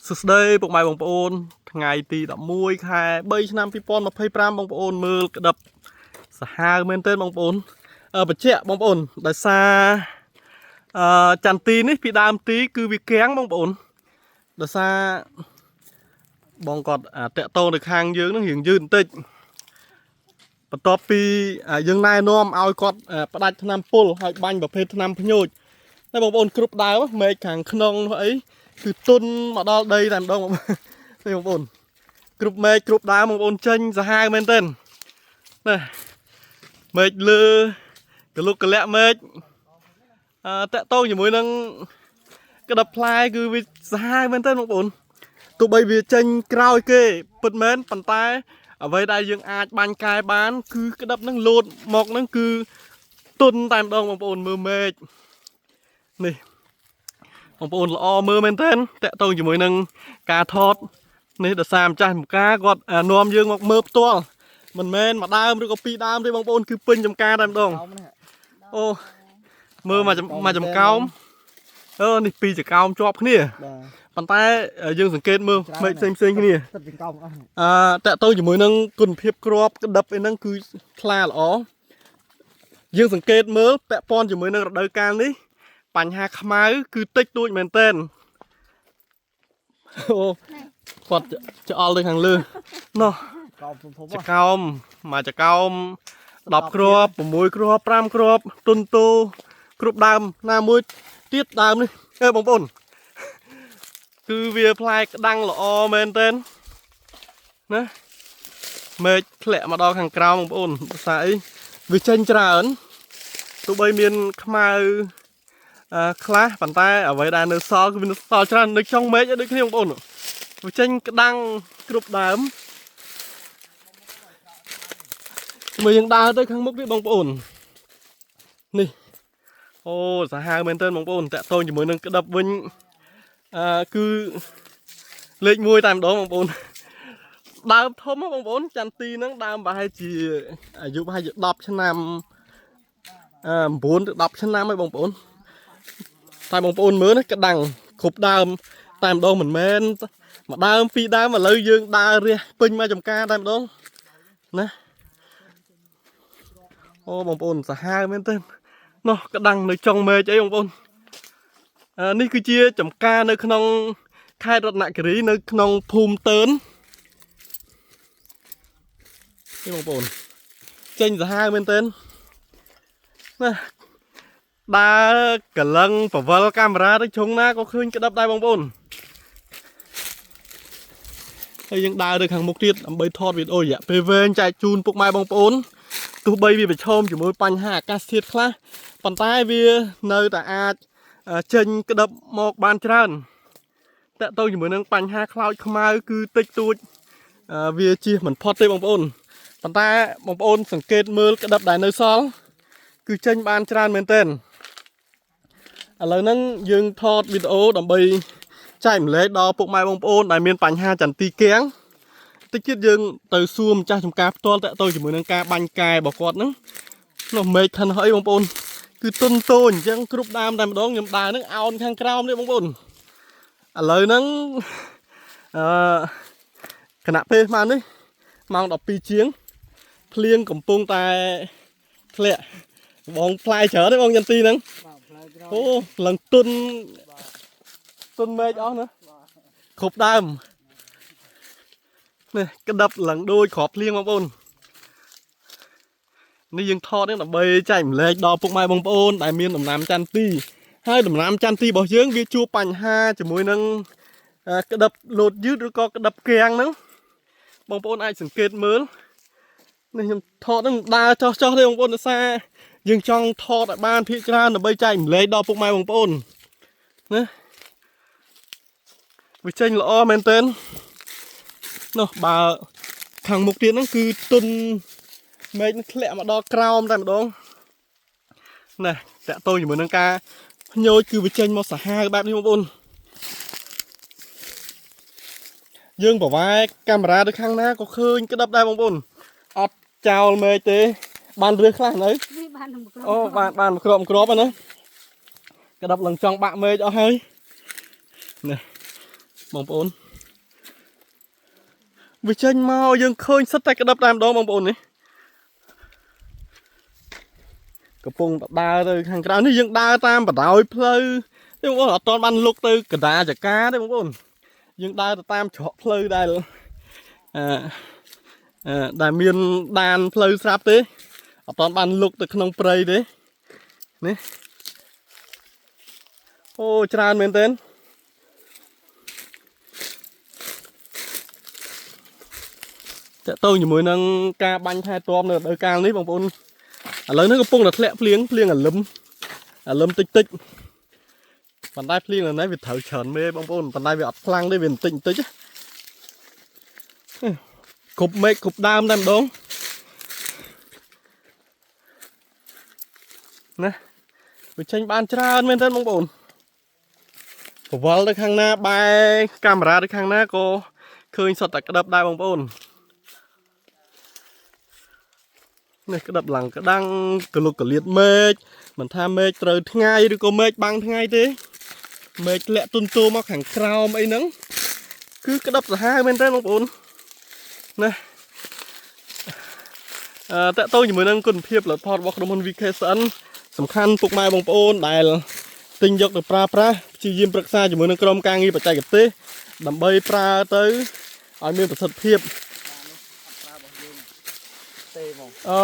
សួស្តីពុកម៉ែបងប្អូនថ្ងៃទី11ខែ3ឆ្នាំ2025បងប្អូនមើលក្តាប់សាហាវមែនទែនបងប្អូនបញ្ជាក់បងប្អូនដោយសារចន្ទទីនេះពីដើមទីគឺវាកាំងបងប្អូនដោយសារបងគាត់តាក់តងទៅខាងយើងនឹងរៀងយឺតបន្តិចបន្ទាប់ពីយើងណែនាំឲ្យគាត់ផ្ដាច់ថ្នាំពុលហើយបាញ់ប្រភេទថ្នាំភ្ញូចតែបងប្អូនគ្រប់ដើមមែកខាងក្នុងនោះអី គឺទុនមកដល់ដីតែម្ដងបងនេះបងប្អូនគ្រប់មែកគ្រប់ដើមបងប្អូនចេញសាហាវមែនទែនណាមែកលើកលុកកលាក់មែកតាក់តងជាមួយនឹងក្តាប់ផ្លែគឺវាសាហាវមែនទែនបងប្អូនទោះបីវាចេញក្រោយគេពិតមែនប៉ុន្តែអ្វីដែលយើងអាចបាញ់កែបាន គឺក្តាប់នឹងលោតមកនឹងគឺទុនតែម្ដងបងប្អូនមើលមែកនេះ បងប្អូនល្អមើលមែនទែនតាក់ទងជាមួយនឹងការថតនេះដោយសារម្ចាស់ចំការគាត់នាំយើងមកមើលផ្ទាល់មិនមែនមួយដើមឬក៏ពីរដើមទេបងប្អូនគឺពេញចំការតែម្ដងអូមើលមកមកចំកោមអឺនេះពីរចកោមជាប់គ្នា បាទ ប៉ុន្តែយើងសង្កេតមើលមែកផ្សេងផ្សេងៗគ្នា ទឹកចង្កោមអស់ តាក់ទងជាមួយនឹងគុណភាពគ្រាប់ក្តឹបអីហ្នឹងគឺថ្លាល្អយើងសង្កេតមើលពាក់ព័ន្ធជាមួយនឹងរដូវកាលនេះបញ្ហាខ្មៅគឺតិចតួចមែនទែនអូគាត់ច្អល់ទៅខាងលើណោះ កោមធំធំ ចកោមមកចកោម10គ្រាប់6គ្រាប់5គ្រាប់ទុនតូគ្រប់ដើមណាមួយទៀតដើមនេះអេបងប្អូនគឺវាផ្លែក្តាំងល្អមែនទែនណាមែកធ្លាក់មកដល់ខាងក្រោមបងប្អូនភាសាអីវាចេញច្រើនទោះបីមានខ្មៅខ្លះប៉ុន្តែអ្វីដែលនៅសល់គឺវានៅសល់ច្រើននៅចុងមែកដូចគ្នាបងប្អូនវាចេញក្តាំងគ្រប់ដើម មើលយើងដើរទៅខាងមុខនេះបងប្អូននេះអូសាហាវមែនទែនបងប្អូនតាក់ទងជាមួយនឹងក្តាប់វិញគឺលេខ1តែម្ដងបងប្អូនដើមធំហ៎បងប្អូនចន្ទទីហ្នឹងដើមប្រហែលជាអាយុប្រហែលជា10ឆ្នាំ9ទៅ10ឆ្នាំហើយបងប្អូនតែបងប្អូនមើលណាក្តាំងគ្រប់ដើមតែម្ដងមិនមែនមួយដើមពីរដើមឥឡូវយើងដើររះពេញមកចំការតែម្ដងណា អូបងប្អូនសាហាវមែនទេណោះក្តាំងនៅចុងមេឃអីបងប្អូននេះគឺជាចំការនៅក្នុងខេត្តរតនគិរីនៅក្នុងភូមិតឿននេះបងប្អូនចេញសាហាវមែនទេណាដើរកលឹងបវលកាមេរ៉ាទៅជ្រុងណាក៏ឃើញក្តាប់ដែរបងប្អូនហើយយើងដើរទៅខាងមុខទៀតដើម្បីថតវីដេអូរយៈពេលវែងចែកជូនពុកម៉ែបងប្អូន ទោះបីវាប្រឈមជាមួយបញ្ហាអាកាសធាតុខ្លះប៉ុន្តែវានៅតែអាចចេញក្តាប់មកបានច្រើនតាក់ទងជាមួយនឹងបញ្ហាខ្លោចខ្មៅគឺតិចតួចវាជៀសមិនផុតទេបងប្អូនប៉ុន្តែបងប្អូនសង្កេតមើលក្តាប់ដែលនៅសល់គឺចេញបានច្រើនមែនទែនឥឡូវហ្នឹងយើងថតវីដេអូដើម្បីចែកម្លែកដល់ពុកម៉ែបងប្អូនដែលមានបញ្ហាចន្ទីគាំង តិចទៀតយើងទៅសួរម្ចាស់ចំការផ្ទាល់តាក់ទងជាមួយនឹងការបាញ់កែរបស់គាត់ហ្នឹងនោះមេឃខិនហើយបងប្អូនគឺទុនតូចអញ្ចឹងគ្រប់ដើមតែម្ដងខ្ញុំដើរហ្នឹងអោនខាងក្រោមនេះបងប្អូនឥឡូវហ្នឹងអឺខណៈពេលស្មាននេះម៉ោង12ជាងភ្លៀងកំពុងតែធ្លាក់បងផ្លែច្រើនទេបងចន្ទីហ្នឹង បាទផ្លែក្រោយ អូឡើងទុនទុនមេឃអស់ណាគ្រប់ដើមនេះក្តាប់ឡើងដូចគ្រាប់ភ្លៀងបងប្អូននេះយើងថតនេះដើម្បីចែកម្លែកដល់ពុកម៉ែបងប្អូនដែលមានដំណាំចន្ទទីហើយដំណាំចន្ទទីរបស់យើងវាជួបបញ្ហាជាមួយនឹងក្តាប់លោតយឺតឬក៏ក្តាប់គាំងហ្នឹងបងប្អូនអាចសង្កេតមើលនេះខ្ញុំថតហ្នឹងដើរចោះចោះទេបងប្អូនដោយសារយើងចង់ថតឲ្យបានភាគច្រើនដើម្បីចែកម្លែកដល់ពុកម៉ែបងប្អូនណាវាចេញល្អមែនទែននោះបើខាងមុខទៀតហ្នឹងគឺទុនមេឃនឹងធ្លាក់មកដល់ក្រោមតែម្ដងណាតាក់ទងជាមួយនឹងការភ្ញូចគឺវាចេញមកសាហាវបែបនេះបងប្អូនយើងប្រវែកាមេរ៉ាទៅខាងណាក៏ឃើញក្តាប់ដែរបងប្អូនអត់ចោលមេឃទេបានរើសខ្លះនៅ វាបាននឹងក្រុម អូបានបានមួយគ្រាប់មួយគ្រាប់ហ្នឹងណាក្តាប់ឡើងចង់បាក់មេឃអស់ហើយនេះ បងប្អូនវាចេញមកយើងឃើញសិតតែក្តាប់តែម្ដងបងប្អូននេះកំពុងតែដើរទៅខាងក្រៅនេះយើងដើរតាមបណ្ដោយផ្លូវទេបងប្អូនអត់ទាន់បានលុកទៅកដាចកាទេបងប្អូនយើងដើរទៅតាមច្រកផ្លូវដែលអឺអឺដែលមានដានផ្លូវស្រាប់ទេអត់ទាន់បានលុកទៅក្នុងព្រៃទេនេះអូច្រើនមែនទែន តកតងជាមួយនឹងការបាញ់ថែទាំនៅរដូវកាលនេះបងប្អូនឥឡូវនេះកំពុងតែធ្លាក់ភ្លៀងភ្លៀងអាលឹមអាលឹមតិចតិចប៉ុន្តែភ្លៀងនៅនេះវាត្រូវច្រើនមេបងប្អូនប៉ុន្តែវាអត់ខ្លាំងទេវាបន្តិចបន្តិចណាគ្រប់មេឃគ្រប់ដើមតែម្ដងណាវាចេញបានច្រើនមែនទែនបងប្អូនប្រវល់ទៅខាងណាបែរកាមេរ៉ាទៅខាងណាក៏ឃើញសុទ្ធតែក្តាប់ដែរបងប្អូន នេះក្តាប់ឡើងក្តាំងកលុកកលៀតមេឃមិនថាមេឃត្រូវថ្ងៃឬក៏មេឃបាំងថ្ងៃទេមេឃធ្លាក់ទុនទូមកខាងក្រោមអីហ្នឹងគឺក្តាប់សាហាវមែនតើបងប្អូនណាអឺតកតងជាមួយនឹងគុណភាពផលិតផលរបស់ក្រុមហ៊ុន VKSN សំខាន់ពុកម៉ែបងប្អូនដែលទិញយកទៅប្រើប្រាស់ព្យាយាមប្រឹក្សាជាមួយនឹងក្រុមការងារបច្ចេកទេសដើម្បីប្រើទៅឲ្យមានប្រសិទ្ធភាព ប្រើរបស់យើងទេហ្មង អឺ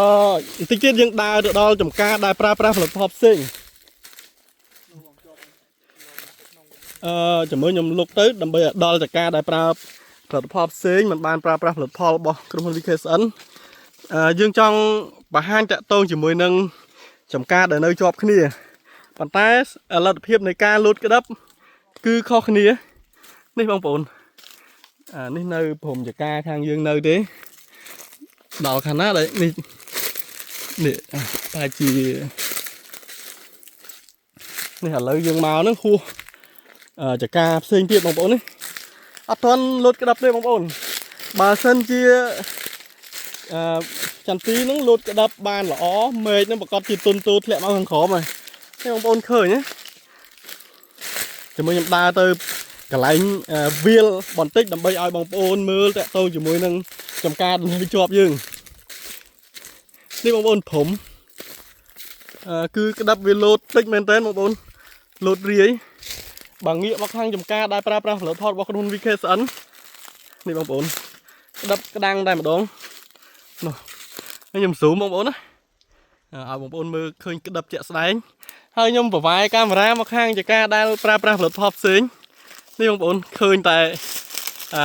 បន្តិចទៀតយើងដើរទៅដល់ចំការដែលប្រើប្រាស់ផលិតផលផ្សេងអឺចាំមើលខ្ញុំលុកទៅដើម្បីឲ្យដល់ចំការដែលប្រើផលិតផលផ្សេងមិនបានប្រើប្រាស់ផលិតផលរបស់ក្រុមហ៊ុន VKSN អឺយើងចង់បង្ហាញតាក់ទងជាមួយនឹងចំការដែលនៅជាប់គ្នាប៉ុន្តែលទ្ធភាពនៃការលូតក្តាប់គឺខុសគ្នានេះបងប្អូនអានេះនៅព្រំចការខាងយើងនៅទេដល់ខាងណាដែលនេះ នេះតែជានេះឥឡូវយើងមកហ្នឹងហួសអឺចការផ្សេងទៀតបងប្អូននេះអត់ទាន់លោតក្តាប់ទេបងប្អូនបើសិនជាអឺចន្ទីហ្នឹងលោតក្តាប់បានល្អមេឃហ្នឹងប្រកាសជាទុនទូធ្លាក់មកខាងក្រោមហើយនេះបងប្អូនឃើញទេជាមួយខ្ញុំដើរទៅកន្លែងអឺវាលបន្តិចដើម្បីឲ្យបងប្អូនមើលតាក់ទងជាមួយនឹងចំការដែលនៅជាប់យើង នេះបងប្អូនព្រំអឺគឺក្តាប់វាលោតតិចមែនតើបងប្អូនលោតរាយបើងាកមកខាងចំការដែលប្រើប្រាស់ផលិតផលរបស់ក្រុមហ៊ុន VKSN នេះបងប្អូនក្តាប់ក្តាំងតែម្ដងនោះហើយខ្ញុំ zoom បងប្អូនណាឲ្យបងប្អូនមើលឃើញក្តាប់ជាក់ស្ដែងហើយខ្ញុំបវ៉ាយកាមេរ៉ាមកខាងចំការដែលប្រើប្រាស់ផលិតផលផ្សេងនេះបងប្អូនឃើញតែអឺ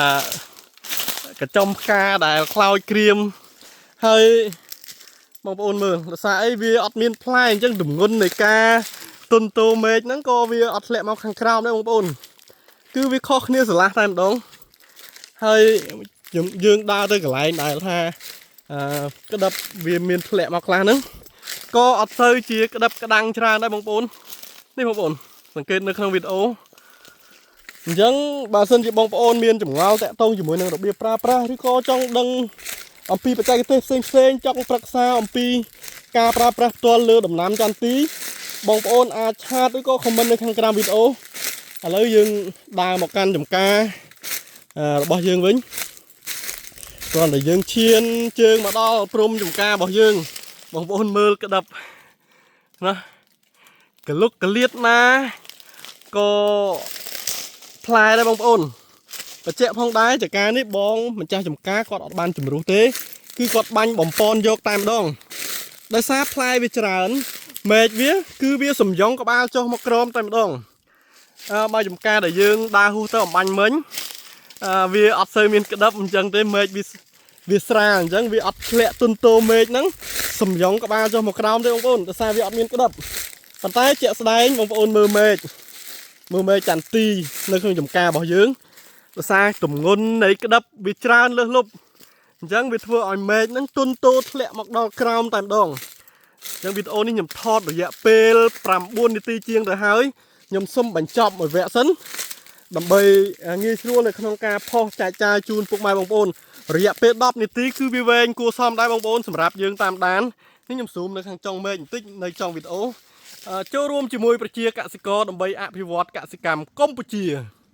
កញ្ចុំផ្កាដែលខ្លោចក្រៀមហើយ បងប្អូនមើលដោយសារអីវាអត់មានផ្លែអញ្ចឹងទម្ងន់នៃការទុនតូមេឃហ្នឹងក៏វាអត់ធ្លាក់មកខាងក្រោមដែរបងប្អូនគឺវាខុសគ្នាស្រឡះតែម្ដងហើយយើងយើងដើរទៅកន្លែងដែលថាអឺក្តាប់វាមានធ្លាក់មកខ្លះហ្នឹងក៏អត់សូវជាក្តាប់ក្តាំងច្រើនដែរបងប្អូននេះបងប្អូនសង្កេតនៅក្នុងវីដេអូអញ្ចឹងបើសិនជាបងប្អូនមានចម្ងល់តាក់ទងជាមួយនឹងរបៀបប្រើប្រាស់ឬក៏ចង់ដឹង អំពីបច្ចេកទេសផ្សេងផ្សេងៗចង់ប្រឹក្សាអំពីការប្រើប្រាស់ផ្ទាល់លើដំណាំចន្ទីបងប្អូនអាច chat ឬក៏ comment នៅខាងក្រោមវីដេអូឥឡូវយើងដើរមកកាន់ចំការអឺរបស់យើងវិញគ្រាន់តែយើងឈានជើងមកដល់ព្រំចំការរបស់យើង បងប្អូនមើលក្តាប់ណាកលុកកលៀតណាក៏ផ្លែដែរបងប្អូន បញ្ជាក់ផងដែរចការនេះបងម្ចាស់ចំការគាត់អត់បានជំរុះទេគឺគាត់បាញ់បំពន់យកតែម្ដងដោយសារផ្លែវាច្រើនមែកវាគឺវាសំយ៉ងក្បាលចុះមកក្រោមតែម្ដងអើបើចំការដែលយើងដើរហួសទៅអំបញ្ញមិញអើវាអត់សូវមានក្តាប់អញ្ចឹងទេមែកវាវាស្រាលអញ្ចឹងវាអត់ធ្លាក់ទុនតោមេឃហ្នឹងសំយ៉ងក្បាលចុះមកក្រោមទេបងប្អូនដោយសារវាអត់មានក្តាប់ប៉ុន្តែជាក់ស្ដែងបងប្អូនមើលមេឃមើលមេឃចន្ទីនៅក្នុងចំការរបស់យើង ដោយសារទម្ងន់នៃក្តាប់វាច្រើនលើសលប់អញ្ចឹងវាធ្វើឲ្យមេឃហ្នឹងទុនតោធ្លាក់មកដល់ក្រោមតែម្ដងអញ្ចឹងវីដេអូនេះខ្ញុំថតរយៈពេល9នាទីជាងទៅហើយខ្ញុំសូមបញ្ចប់មួយវគ្គសិនដើម្បីងាយស្រួលនៅក្នុងការផុសចែកចាយជូនពុកម៉ែបងប្អូនរយៈពេល10នាទីគឺវាវែងគួរសមដែរបងប្អូនសម្រាប់យើងតាមដាននេះខ្ញុំ zoom នៅខាងចុងមេឃបន្តិចនៅចុងវីដេអូចូលរួមជាមួយប្រជាកសិករដើម្បីអភិវឌ្ឍកសិកម្មកម្ពុជា។